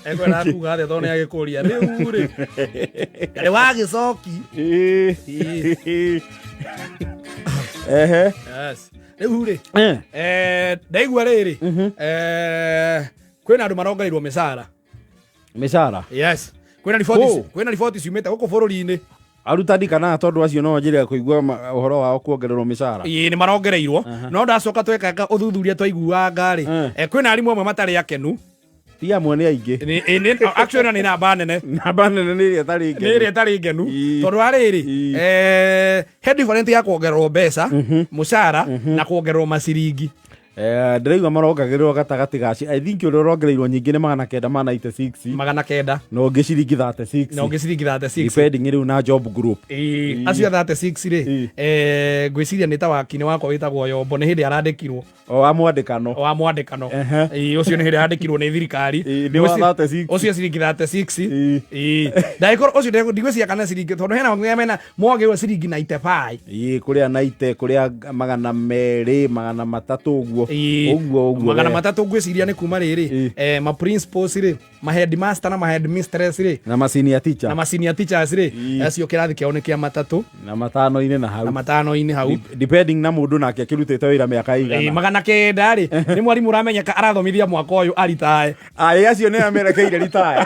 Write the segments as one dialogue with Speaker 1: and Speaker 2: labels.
Speaker 1: Ekwenda kuga atĩa tondũ nĩ agĩkũria rĩu rĩ nĩ wagĩcoki.
Speaker 2: Ehe.
Speaker 1: Yes. Rĩu rĩ, ndaigua rĩrĩ, kwĩna andũ marongereirwo mĩcara.
Speaker 2: Mĩcara?
Speaker 1: Yes, kwĩna riboti.
Speaker 2: Kũ?
Speaker 1: Kwĩna riboti ciumĩte gũkũ bũrũri-inĩ.
Speaker 2: Arutani kana tondũ acio no njĩre kũigua ũhoro wao kuongererwo mĩcara.
Speaker 1: Ĩĩ, nĩ marongereirwo, no ndacoka twekanga ũthuthuria twaiguanga rĩ, kwĩna arimũ amwe matarĩ akenu.
Speaker 2: Ti amwe, nĩ aingĩ.
Speaker 1: Actually nĩ namba nene.
Speaker 2: Namba nene nĩ ĩrĩa ĩtarĩ
Speaker 1: nĩ ĩrĩa
Speaker 2: ngenu.
Speaker 1: Ĩtarĩ ngenu. Tondũ wa rĩrĩ, he different ya kuongererwo mbeca, mũcara, na kuongererwo maciringi.
Speaker 2: Ndĩraigua marongagĩrĩrwo gatagatĩ ga I think ũrĩa ũrongereirwo nyingĩ nĩ 996.
Speaker 1: 900.
Speaker 2: Na ũngĩ ciringi 36.
Speaker 1: Na ũngĩ ciringi 36.
Speaker 2: Depending rĩu na job group.
Speaker 1: Ĩĩ, acio a 36 rĩ, ngwĩciria nĩ ta wakini wakwa wĩtagwo Yombo, nĩ hĩndĩ arandĩkirwo.
Speaker 2: O wa mwandĩkano.
Speaker 1: Wa mwandĩkano.
Speaker 2: Ehe.
Speaker 1: Ĩĩ, ũcio nĩ hĩndĩ arandĩkirwo nĩ thirikari.
Speaker 2: Ĩĩ, nĩ wa 36.
Speaker 1: Ũcio ciringi 36.
Speaker 2: Ĩĩ.
Speaker 1: Ĩĩ, ndagĩkorwo ũcio ndigwĩciria kana ciringi, tondũ hena arĩa mena mongererwo ciringi 95.
Speaker 2: Ĩĩ, kũrĩa naite, kũrĩa 200, 300 ũguo.
Speaker 1: Ĩĩ.
Speaker 2: Ũguo ũguo.
Speaker 1: Magana
Speaker 2: we.
Speaker 1: matatũ ngwĩciria nĩ kuma rĩrĩ, ma principals rĩ, ma headmaster na ma headmistress rĩ,
Speaker 2: na ma senior teacher.
Speaker 1: Na ma senior teachers rĩ, acio kĩrathi kĩao nĩ kĩa matatũ.
Speaker 2: Na matano-inĩ na hau.
Speaker 1: Na matano-inĩ hau.
Speaker 2: Depending na mũndũ nake akĩrutĩte wĩra mĩaka ĩigana.
Speaker 1: 900 rĩ, nĩ mwarimũ ũramenyeka arathomithia mwaka ũyũ aritae.
Speaker 2: Aĩ, acio nĩ amerekeire ritaya.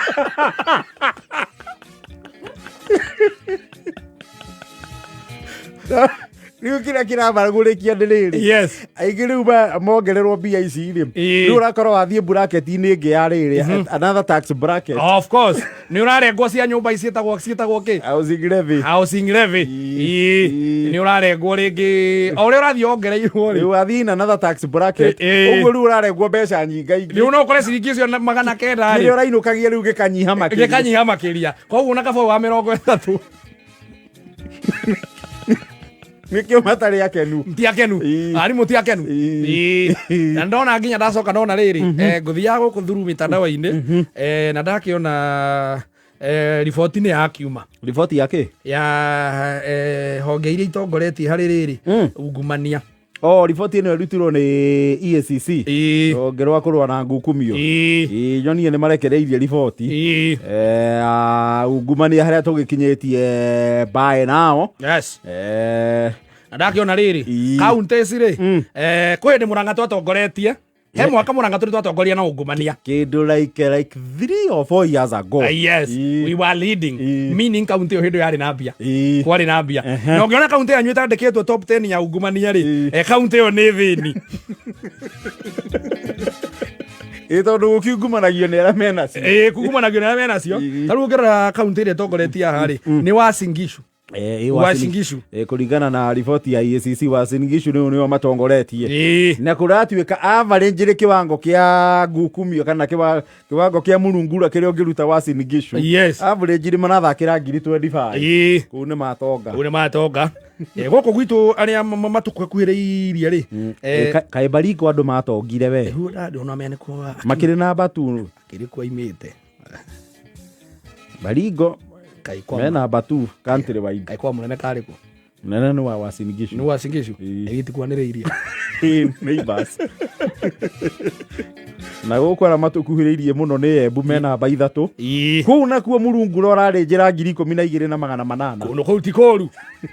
Speaker 2: Rĩu kĩrĩa kĩramaragũrĩkia nĩ rĩrĩ, aingĩ rĩu mongererwo mbia ici rĩ, rĩu ũrakorwo wathiĩ bracket-inĩ ĩngĩ ya rĩrĩ, another tax bracket.
Speaker 1: Of course, nĩ ũrarengwo cia nyũmba ici ciĩtagwo kĩ?
Speaker 2: Housing levy.
Speaker 1: Housing levy.
Speaker 2: Ĩĩ.
Speaker 1: Nĩ ũrarengwo rĩngĩ o ũrĩa ũrathiĩ wongereirwo rĩ.
Speaker 2: Rĩu wathiĩ in another tax bracket. Ũguo rĩu ũrarengwo mbeca nyingaingĩ.
Speaker 1: Rĩu no ũkore ciringi icio na 900
Speaker 2: kĩrĩa
Speaker 1: rĩ,
Speaker 2: ũrainũkagia rĩu gĩkanyiha makĩria.
Speaker 1: Gĩkanyiha makĩria, koguo na kabao wa 30.
Speaker 2: Nĩkĩo matarĩ akenu.
Speaker 1: Ti akenu. Arimũ ti akenu. Na ndona nginya ndacoka ndona rĩrĩ, ngũthiaga gũkũ thuru mitandao-inĩ, na ndakĩona riboti nĩ yakiuma.
Speaker 2: Riboti ya kĩ?
Speaker 1: Ya honge iria itongoretie harĩ rĩrĩ, ungumania.
Speaker 2: O riboti ĩno ĩrutirwo nĩ EACC, rũhonge rwa kũrũa na ngukumio. Ĩĩ, nyonie nĩ marekereirie riboti. Ungumania harĩa tũgĩkinyĩtie by now.
Speaker 1: Na ndakĩona rĩrĩ, kaunti ici rĩ, kwĩ hĩndĩ Mũrang'a twatongoretie, he mwaka Mũrang'a tũrĩ twatongoria na ungumania.
Speaker 2: Kĩndũ like 3 or 4 years ago.
Speaker 1: Yes, we were leading, meaning kaunti ĩyo hĩndĩ ĩyo yarĩ na mbia. Kwarĩ na mbia. Na ũngĩona kaunti yanyu ĩtandĩkĩtwo top 10 ya ungumania rĩ, kaunti ĩyo nĩ thĩni.
Speaker 2: Ĩ, tondũ gũkiungumanagio nĩ arĩa menacio.
Speaker 1: Ĩĩ, kungumanagio nĩ arĩa menacio. Ta rĩu ũngĩrora kaunti ĩrĩa ĩtongoretie haha rĩ, nĩ Uasin Gishu.
Speaker 2: Ĩ,
Speaker 1: Uasin Gishu.
Speaker 2: Kũringana na riboti ya EACC, Uasin Gishu nĩo matongoretie. Na kũratuĩka average rĩ, kĩwango kĩa ngukumio kana kĩwango kĩa murungura kĩrĩa ũngĩruta Uasin Gishu, average rĩ, marathakĩra ngiri 25. Kũu nĩ matonga.
Speaker 1: Kũu nĩ matonga. Gũkũ gwitũ arĩa matũkuhĩrĩirie rĩ,
Speaker 2: Kaĩ Baringo andũ matongire we?
Speaker 1: Rĩu ndona menya nĩ kwa
Speaker 2: makĩrĩ namba tu.
Speaker 1: Akĩrĩ kwa imĩte.
Speaker 2: Baringo
Speaker 1: Kaĩ kwa
Speaker 2: me namba tu country wide.
Speaker 1: Kaĩ kwa mũnene karĩ kũ?
Speaker 2: Nene nĩ wa Uasin Gishu.
Speaker 1: Nĩ Uasin Gishu. Ĩgĩtikwanĩrĩirie.
Speaker 2: Neighbors. Na gũkũ arĩa matũkuhĩrĩirie mũno nĩ Embu, me namba 3. Kũu nakuo murungura ũrarĩ njĩra 12,800.
Speaker 1: Kũndũ kũu ti kũru,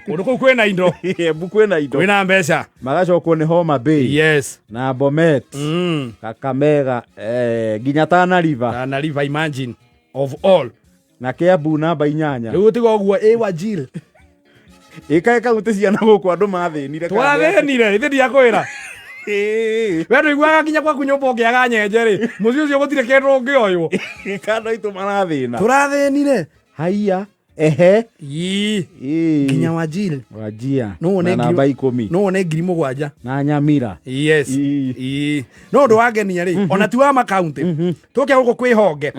Speaker 1: kũndũ kũu kwĩna indo.
Speaker 2: Embu kwĩna indo.
Speaker 1: Kwĩna mbeca.
Speaker 2: Magacokwo nĩ Homa Bay na Bomet, Kakamega, nginya Tana River.
Speaker 1: Tana River, imagine, of all.
Speaker 2: Na Kiambu namba 8.
Speaker 1: Rĩu tiga ũguo ĩ Wajir.
Speaker 2: Ĩkaĩ kaunti ciana gũkũ andũ mathĩnire kana nĩ atĩa?
Speaker 1: Twathĩnire ithe, ndiakwĩra we ndũiguaga nginya gwaku nyũmba ũngĩaga nyenje rĩ, mũciĩ ũcio gũtirĩ kĩndũ ũngĩoywo.
Speaker 2: Kana aitũ marathĩna.
Speaker 1: Tũrathĩnire.
Speaker 2: Haiya, ehe.
Speaker 1: Ii.
Speaker 2: Ĩĩ.
Speaker 1: Nginya Wajir.
Speaker 2: Wajia
Speaker 1: No wone
Speaker 2: na namba 10.
Speaker 1: No wone 7,000.
Speaker 2: Na Nyamira.
Speaker 1: Yes. Ii. No ũndũ wangenia rĩ, ona ti wa makaunti, tũke gũkũ kwĩ honge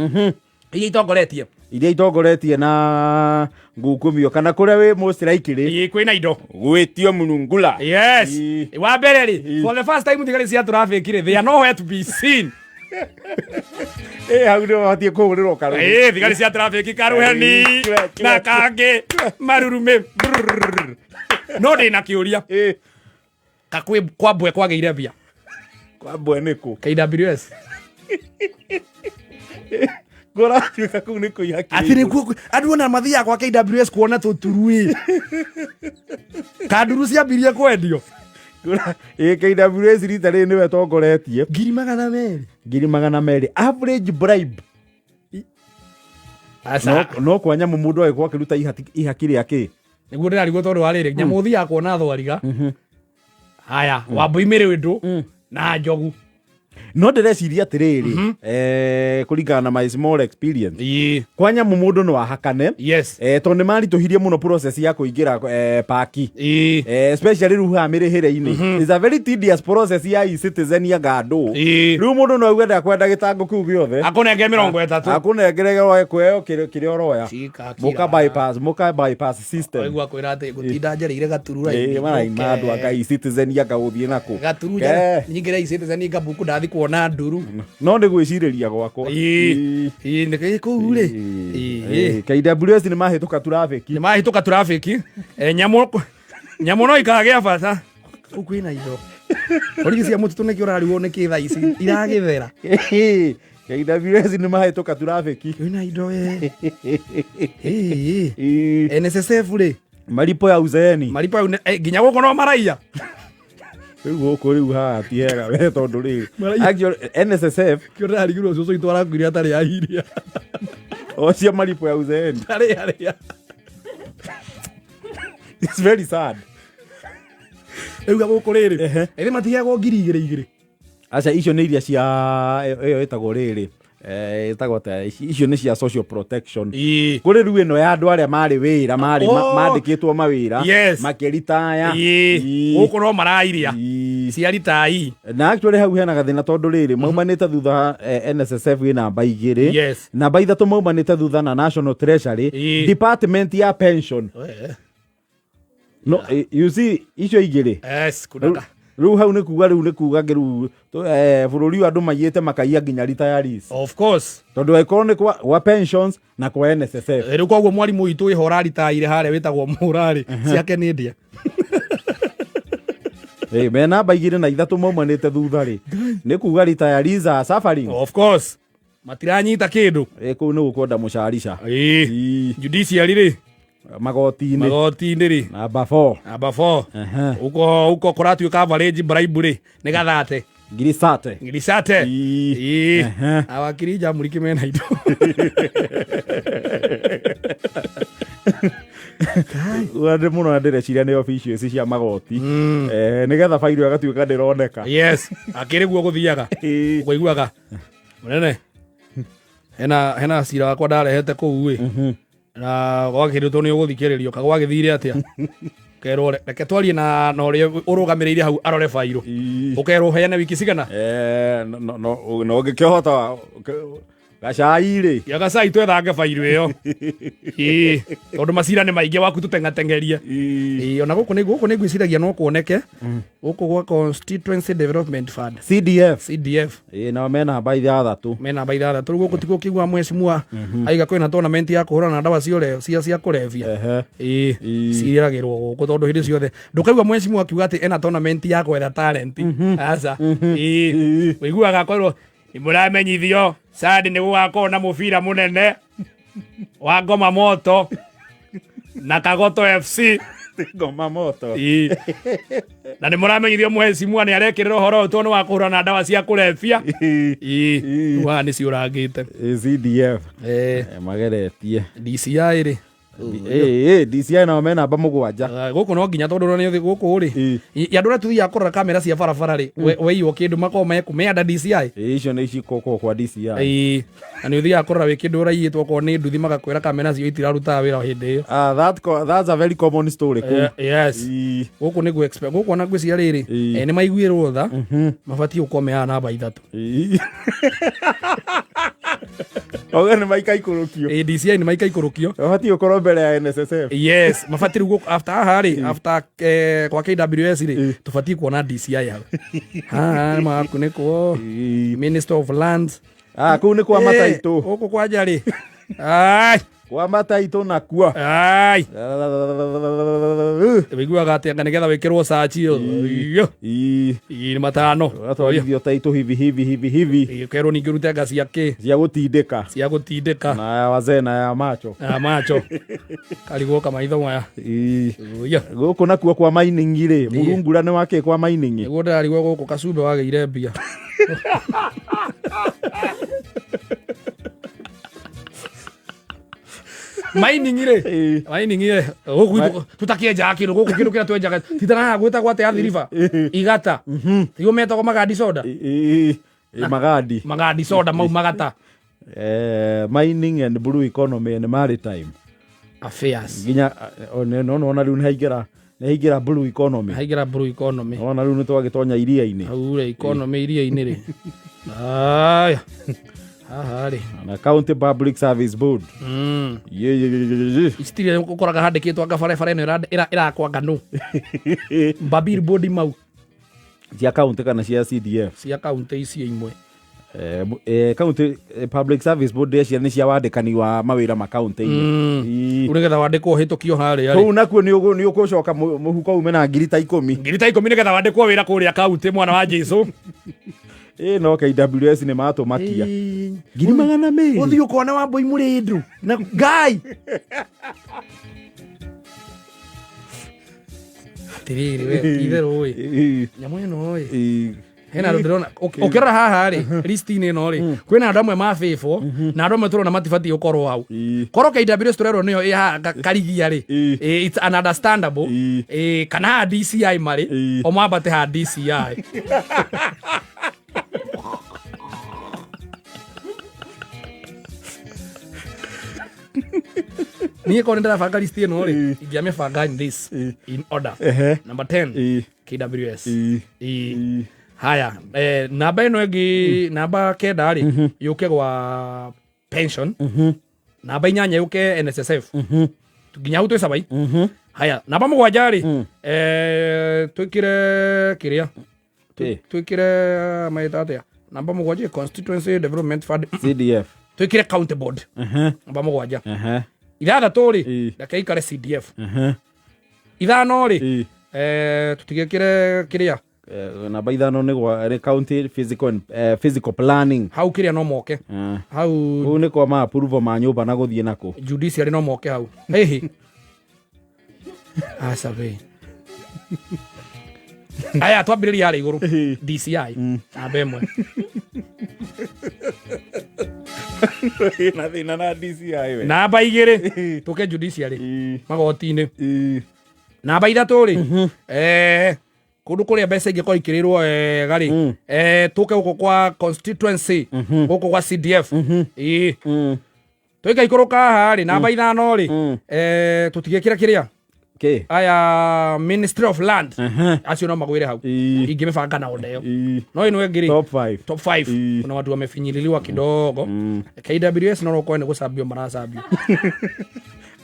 Speaker 1: iria itongoretie.
Speaker 2: Iria itongoretie na ngukumio kana kũrĩa wĩ most likely.
Speaker 1: Ii, kwĩna indo.
Speaker 2: Gwĩtio murungula.
Speaker 1: Yes. Wa mbere rĩ, for the first time thigari cia traffic rĩ, they are nowhere to be seen.
Speaker 2: Ĩ, hau nĩ wabatiĩ kũhũrĩrwo karũhĩ.
Speaker 1: Ĩ, thigari cia traffic karuheni na kangĩ marurume brrrr. No ndĩna kĩũria, kakwĩ kwambwe kwagĩire mbia?
Speaker 2: Kwambwe nĩkũ?
Speaker 1: KWS.
Speaker 2: Kũratuĩka kũu nĩ kũiha
Speaker 1: Atĩ nĩkuo andũ ona mathiaga kwa KWS kuona tũturu ĩ kanduru ciambirie kwendio.
Speaker 2: Ĩ KWS rita rĩrĩ nĩwe tongoretie.
Speaker 1: 200,000.
Speaker 2: 200,000 average bribe.
Speaker 1: Aca.
Speaker 2: No kwa nyamũ mũndũ agĩkorwo akĩruta ihaki rĩa kĩ.
Speaker 1: Nĩguo ndĩrarigwo tondũ wa rĩrĩ nyamũ ũthiaga kuona thwariga haya wambui mĩrĩndũ na njogu.
Speaker 2: No ndĩreciria atĩrĩrĩ, kũringana na my small experience, kwa nyamũ mũndũ no ahakane, tondũ nĩ maritũhirie mũno process ya kũingĩra paki, especially rĩu haha mĩrĩhĩre-inĩ is a very tedious process ya e-citizen ya ngandũ. Rĩu mũndũ no auge ndakwenda gĩtango kĩu gĩothe.
Speaker 1: Akũnenge 30.
Speaker 2: Akũnengere kũheo kĩrĩa ũroya.
Speaker 1: Cika.
Speaker 2: Mũka bypass, mũka bypass system.
Speaker 1: Waigua kwĩra atĩ ngũtinda njereire gaturu raini.
Speaker 2: Maraima andũ anga e-citizen anga gũthiĩ nakũ.
Speaker 1: Gaturu nyingĩre e-citizen ngabuku ndathi kuona nduru.
Speaker 2: No nĩ gwĩcirĩria gwakwa.
Speaker 1: Ĩĩ nĩ kũu rĩ.
Speaker 2: KWS nĩ mahĩtũka traffic.
Speaker 1: Nĩ mahĩtũka traffic. Nyamũ no ikagĩa bata. Kũu kwĩna indo. Borithi cia mũtitũ nĩkĩo ũrarigwo nĩkĩ thaa ici iragĩthera.
Speaker 2: KWS nĩ mahĩtũka traffic.
Speaker 1: Kwĩna indo we. NSSF rĩ.
Speaker 2: Malipo ya uzeeni.
Speaker 1: Malipo ya nginya gũkũ no maraiya.
Speaker 2: Rĩu gũkũ rĩu haha ti hega we tondũ rĩrĩ. Actually NSSF
Speaker 1: Kĩo ndĩrarigirwo cũcũ witũ arakuire atarĩ ahiria.
Speaker 2: O cia malipo ya uzeeni.
Speaker 1: Arĩ arĩa.
Speaker 2: It's very sad.
Speaker 1: Rĩu gũkũ rĩrĩ. Ĩthĩ matiheagwo 2,000 2,000.
Speaker 2: Aca icio nĩ iria cia ĩyo ĩtagwo rĩrĩ. Ĩtagwo ta icio nĩ cia social protection. Kũrĩ rĩu ĩno ya andũ arĩa marĩ wĩra, marĩ mandĩkĩtwo mawĩra, makĩritaya.
Speaker 1: Gũkũ no marairia. Cia ritai.
Speaker 2: Na actually hau hena gathĩna tondũ rĩrĩ maumanĩte thutha, NSSF ĩ namba 2. Namba 3 maumanĩte thutha na National Treasury Department ya pension. No, you see icio igĩrĩ.
Speaker 1: Yes, kunaka.
Speaker 2: Rĩu hau nĩ kuga rĩu nĩ kuga rĩu bũrũri ũyũ andũ maiyĩte makaiya nginya retirees.
Speaker 1: Of course.
Speaker 2: Tondũ angĩkorwo nĩ kwa pensions na kwa NSSF.
Speaker 1: Rĩu koguo mwarimũ witũ wĩho ũraritaire harĩa wĩtagwo Mũrarĩ ciake nĩ ndĩa.
Speaker 2: Me namba 2 na 3 maumanĩte thutha rĩ. Nĩ kuga retirees are suffering.
Speaker 1: Of course. Matiranyita kĩndũ.
Speaker 2: Kũu nĩ gũkwenda mũcarica.
Speaker 1: Judiciary rĩ.
Speaker 2: Magoti-inĩ.
Speaker 1: Magoti-inĩ rĩ.
Speaker 2: Namba 4.
Speaker 1: Namba 4. Uko uko kũratuĩka average bribe rĩ nĩ gathate.
Speaker 2: Ngiri sate.
Speaker 1: Ngiri sate. Awakiri Jamhuri mena indo.
Speaker 2: Ndĩ mũno ndĩreciria nĩ officials ici cia magoti. Nĩgetha bairo ĩgatuĩka ndĩroneka.
Speaker 1: Yes, akĩrĩ guo gũthiaga. Ũkũiguaga. Mũnene. Hena cira wakwa ndarehete kũu ĩ. Na gwakĩrĩtwo nĩ ũgũthikĩrĩrio ka gwagĩthire atĩa? Kerwo reke twarie na ũrĩa ũrũgamĩrĩire hau arore bairo. Ũkerwo ũheane wiki cigana?
Speaker 2: No, no, no ũngĩkĩhota gacai rĩ.
Speaker 1: Ya gacai twethange bairo ĩyo. Tondũ macira nĩ maingĩ waku tũteng'ateng'erie. Ona gũkũ nĩ gũkũ nĩ ngwĩciragia no kuoneke. Gũkũ gwa Constituency Development Fund.
Speaker 2: CDF.
Speaker 1: CDF.
Speaker 2: Nao me namba 6.
Speaker 1: Me namba 6. Rĩu gũkũ tikuo ũkĩigua mheshimiwa aiga kwĩna tournament ya kũhũrana na ndawa cia kũrebia. Ciragĩrwo gũkũ tondũ hĩndĩ ciothe ndũkaigua mheshimiwa akiuga atĩ ena tournament ya gwetha talent. Aca. Ũiguaga kwĩrwo nĩmũramenyithio Sadi nĩ gũgakorwo na mũbira mũnene wa Ngoma Moto na Kagoto FC.
Speaker 2: Ngoma Moto.
Speaker 1: Na nĩ mũramenyithio mheshimiwa nĩ arekĩrĩra ũhoro ũyũ tondũ nĩ wa kũhũrana na ndawa cia kũrebia. Rĩu haha nĩ ciũrangĩte.
Speaker 2: CDF. Mageretie.
Speaker 1: DCI rĩ.
Speaker 2: DCI nao me namba 7.
Speaker 1: Gũkũ no nginya tondũ nĩ ũthĩ gũkũ rĩ. Ya andũ arĩa tũthiaga kũrora kamera cia barabara rĩ, weiywo kĩndũ makoragwo mekũmĩanda DCI.
Speaker 2: Icio nĩ ici gũkũ kwa DCI.
Speaker 1: Na nĩ ũthiaga kũrora wĩ kĩndũ ũraiyĩtwo okorwo nĩ nduthi magakwĩra kamera cio itirarutaga wĩra hĩndĩ ĩyo.
Speaker 2: That's a very common story kũu.
Speaker 1: Yes. Gũkũ nĩ expect gũkũ ona ngwĩciria rĩrĩ, nĩ maiguĩrwo tha, mabatiĩ gũkorwo me haha namba 3.
Speaker 2: Oga nĩ maikaikũrũkio.
Speaker 1: DCI nĩ maikaikũrũkio.
Speaker 2: Mabatiĩ gũkorwo mbere ya NSSF.
Speaker 1: Yes, mabatiĩ rĩu after haha rĩ, after kwa KWS rĩ, tũbatiĩ kuona DCI hau. Haha nĩ makunĩkwo. Minister of Lands.
Speaker 2: Kũu nĩ kwa mataitũ.
Speaker 1: Gũkũ kwa Njarĩ. Ai.
Speaker 2: Kwa mataitũ nakuo.
Speaker 1: Ai, wĩiguaga atĩ anga nĩgetha wĩkĩrwo sachi ĩyo.
Speaker 2: Ii.
Speaker 1: Ii, nĩ matano.
Speaker 2: Ũgatwarithio taitũ hivi hivi hivi hivi.
Speaker 1: Ii, ũkerwo ningĩ ũrute anga cia kĩ?
Speaker 2: Cia gũtindĩka.
Speaker 1: Cia gũtindĩka.
Speaker 2: Na ya wazee na ya macho.
Speaker 1: Na macho. Karigwo kamaitho maya.
Speaker 2: Ii.
Speaker 1: Ũiyo.
Speaker 2: Gũkũ nakuo kwa mining rĩ, mũrungura nĩ wakĩ kwa mining?
Speaker 1: Nĩguo ndĩrarigwo gũkũ kacumbe wagĩire mbia. Mining rĩ, mining rĩ, gũkũ gwitũ tũtakĩenjaga kĩndũ gũkũ, kĩndũ kĩrĩa twenjaga titanaga gwĩtagwo atĩa Athi River igata tiguo metagwo magandi soda.
Speaker 2: Ii, ii, magandi.
Speaker 1: Magandi soda mau magata.
Speaker 2: Mining and blue economy and maritime
Speaker 1: affairs.
Speaker 2: Nginya no nona rĩu nĩ haingĩra blue economy.
Speaker 1: Haingĩra blue economy.
Speaker 2: Ona rĩu nĩ twagĩtonya iria-inĩ.
Speaker 1: Hau rĩ, economy iria-inĩ rĩ, aya haha rĩ.
Speaker 2: Na county public service board. Ye, ye, ye, ye, ye.
Speaker 1: Ici ũkoraga handĩkĩtwo anga barabara ĩno ĩrakwa ngano mbabillboard mau.
Speaker 2: Cia county kana cia CDF?
Speaker 1: Cia kaunti icio imwe.
Speaker 2: County public service board cia nĩ cia wandĩkani wa mawĩra makaunti-inĩ.
Speaker 1: Rĩu nĩgetha wandĩkwo ũhĩtũkio harĩa rĩ.
Speaker 2: Kũu nakuo nĩ ũgũcoka mũhuko ume na ngiri ta 10.
Speaker 1: Ngiri ta 10 nĩgetha wandĩkwo wĩra kũrĩa kaunti, mwana wa Jesu.
Speaker 2: Ĩ, no KWS nĩ matũmakia 200,000.
Speaker 1: Ũthiĩ ũkone Wambui mũrĩndũ na ngai atĩrĩrĩ, we itherũ ĩ. Nyamũ ĩno ĩ. Hena andũ ndĩrona ũkĩrora haha rĩ, list-inĩ ĩno rĩ, kwĩna andũ amwe mabĩbwo na andũ amwe tũrona matibatiĩ gũkorwo hau. Korwo KWS tũrerwo nĩyo ĩ haha karigia rĩ, it's ununderstandable. Kana haha DCI marĩ o mambate haha DCI. Niĩ korwo nĩ ndĩrabanga list ĩno rĩ, ingĩamĩbanga in this in order. Number 10, KWS. Haya, namba ĩno ĩngĩ, namba 9 rĩ, yũke gwa pension. Namba 8 yũke NSSF. Nginya hau twĩ cabai. Haya, namba 7 rĩ, twĩkĩre kĩrĩa, twĩkĩre maĩta atĩa, namba 7, constituency development fund.
Speaker 2: CDF.
Speaker 1: Twĩkĩre county board namba 7. 6 rĩ, reke ikare CDF. 5 rĩ, tũtigĩkĩre kĩrĩa.
Speaker 2: Namba 5 nĩ gwa nĩ county physical and, physical planning.
Speaker 1: Hau kĩrĩa no moke hau.
Speaker 2: Kũu nĩ kwa ma approval ma nyũmba na gũthiĩ nakũ.
Speaker 1: Judiciary no moke hau hihi aca we. Aya, twambĩrĩria harĩa igũrũ, DCI namba 1.
Speaker 2: Na thĩna na DCI we.
Speaker 1: Namba 2 tũke judiciary, magoti-inĩ. Namba 3 rĩ, kũndũ kũrĩa mbeca ingĩkorwo ikĩrĩrwo wega rĩ, tũke gũkũ kwa constituency, gũkũ kwa CDF. Ĩĩ, tũikaikũrũka haha rĩ, namba 5 rĩ, tũtigĩkĩre kĩrĩa.
Speaker 2: Kĩ?
Speaker 1: Aya Ministry of Land acio no magwĩre hau. Ingĩmĩbanga na onda ĩyo. No ĩno ĩngĩ rĩ,
Speaker 2: Top 5.
Speaker 1: Top 5. Kuna watu wamefinyililiwa kidogo. KWS no rokorwo nĩ gũcambio maracambio.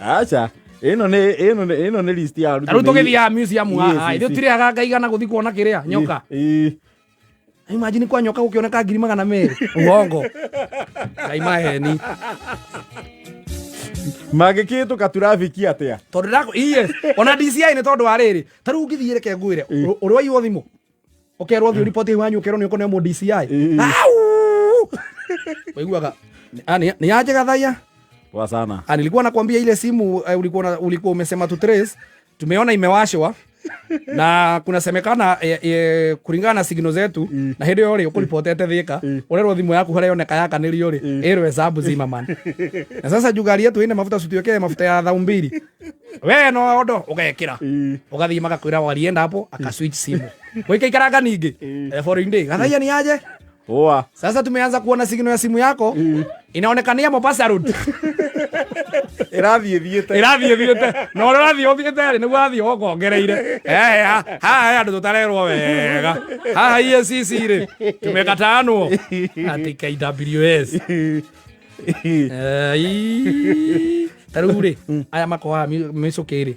Speaker 2: Aca, ĩno nĩ list ya
Speaker 1: Ta rĩu tũgĩthiaga museum haha,
Speaker 2: EACC.
Speaker 1: ithuĩ tũtirĩhaga ngaigana gũthiĩ kuona kĩrĩa nyoka. Imagine kwa nyoka gũkĩoneka 200,000. Uongo, ngai maheni.
Speaker 2: Mangĩkĩhĩtũka turafiki atĩa?
Speaker 1: Tondũ ndako, yes, ona DCI nĩ tondũ wa rĩrĩ, ta rĩu ũngĩthiĩ, reke ngwĩre, ũrĩ waiywo thimũ, ũkerwo thiĩ ũriboti wanyu, ũkerwo nĩ ũkũneo mũ DCI. Au! Waiguaga, "Ah, ni aje Gathaiya?"
Speaker 2: Poa sana.
Speaker 1: "Ah, nilikuwa nakwambia ile simu ulikuwa umesema tu trace, tumeona imewashwa na kunasemekana kulingana na signal zetu." Na hĩndĩ ĩyo rĩ, ũkũripotete Thika, ũrerwo thimũ yaku harĩa yoneka yakanĩrio rĩ, ĩrwo hesabu zima man. Na sasa juu gari yetu ina mafuta, tuwekee mafuta ya 2000 we no ondo ũgekĩra, ũgathiĩ magakwĩra walienda hapo akaswitch simu gũikaikaranga ningĩ. Following day, "Gathaiya, ni aje?"
Speaker 2: Poa.
Speaker 1: "Sasa tumeanza kuona signal ya simu yako inaonekania Mombasa Road."
Speaker 2: Ĩrathiĩ thiĩte.
Speaker 1: Ĩrathiĩ thiĩte, na ũrĩa ũrathiĩ ũthiĩte rĩ, nĩguo athiĩ wongongereire. Haha he andũ tũtarerwo wega haha EACC rĩ, tumekatanwo atĩ KWS. Ta rĩu rĩ, aya makohaga mĩcũkĩ rĩ,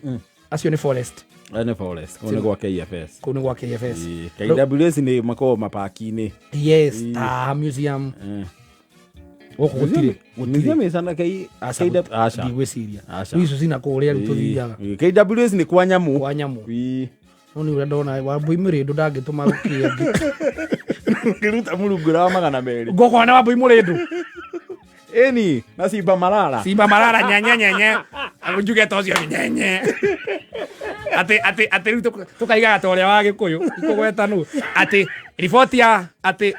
Speaker 1: acio nĩ forest.
Speaker 2: Aya nĩ forest. Kũu nĩ gwa KFS.
Speaker 1: Kũu nĩ gwa KFS.
Speaker 2: Ĩĩ, KWS nĩ makoragwo mapaki-inĩ.
Speaker 1: Yes, ta museum. Gũkũ gũtirĩ. Gũtirĩ.
Speaker 2: Museum sana K
Speaker 1: Aca,
Speaker 2: KW aca.
Speaker 1: Ndigwĩciria.
Speaker 2: Aca.
Speaker 1: Rĩu icio cina kũrĩa rĩu tũthiaga.
Speaker 2: KWS nĩ kwa nyamũ.
Speaker 1: Kwa nyamũ.
Speaker 2: Ii.
Speaker 1: No nĩ ũrĩa ndona Wambui Mũrĩndũ ndangĩtũma gũkĩe angĩ.
Speaker 2: Ngĩruta mũrungura wa 200.
Speaker 1: Ngũkona nĩ Wambui Mũrĩndũ.
Speaker 2: Ĩni na Simba Malala.
Speaker 1: Simba Malala nyenye nyenye. Njuge ta ũcio nyenye. Atĩ atĩ atĩ rĩu tũkaigaga ta ũrĩa wa Gĩkũyũ ikũgweta nũ. Atĩ riboti ya atĩ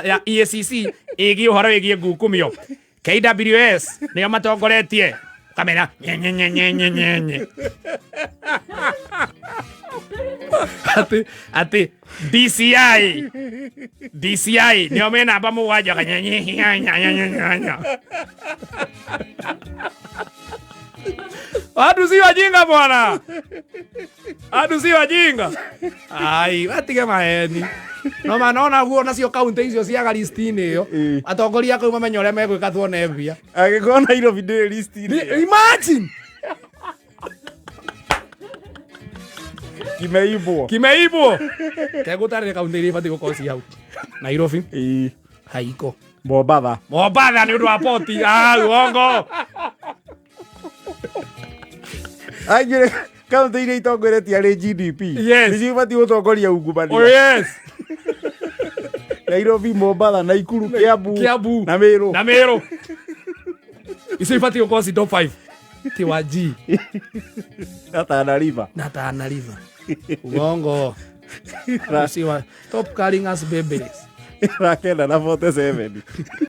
Speaker 1: ya EACC ĩgiĩ ũhoro wĩgiĩ ngukumio. KWS nĩo matongoretie. Kamera nyenye nyenye nyenye nyenye. Atĩ atĩ DCI DCI nĩo me namba 7 kanyenye nyenye nyenye nyenye. Watu si wajinga bwana. Watu si wajinga. Ai, watige maheni. No manona guo nacio kaunti icio ciaga list-inĩ ĩyo.
Speaker 2: Ĩ.
Speaker 1: Atongoria kũu mamenye ũrĩa megwĩka tuone mbia.
Speaker 2: Angĩkorwo Nairobi ndĩrĩ list-inĩ.
Speaker 1: Imagine
Speaker 2: Kimeibwo.
Speaker 1: kimeibwo. Kegũtarĩria kaunti iria ibatiĩ gũkorwo ci hau. Nairobi,
Speaker 2: Ii.
Speaker 1: haiko.
Speaker 2: Mombatha.
Speaker 1: Mombatha nĩ ũndũ wa poti. Ah, uongo.
Speaker 2: Angĩrĩ kaunti iria itongoretie harĩ GDP.
Speaker 1: Yes.
Speaker 2: Nĩcio ibatiĩ gũtongoria ungumania.
Speaker 1: Oh yes.
Speaker 2: Nairobi, Mombatha, Naikuru, Kiambu,
Speaker 1: Kiambu.
Speaker 2: na Meru.
Speaker 1: Na Meru. Icio ibatiĩ gũkorwo ci top 5. Ti wa G.
Speaker 2: Na Tana River.
Speaker 1: Na Tana River. Uongo. Stop calling us babies.
Speaker 2: 947.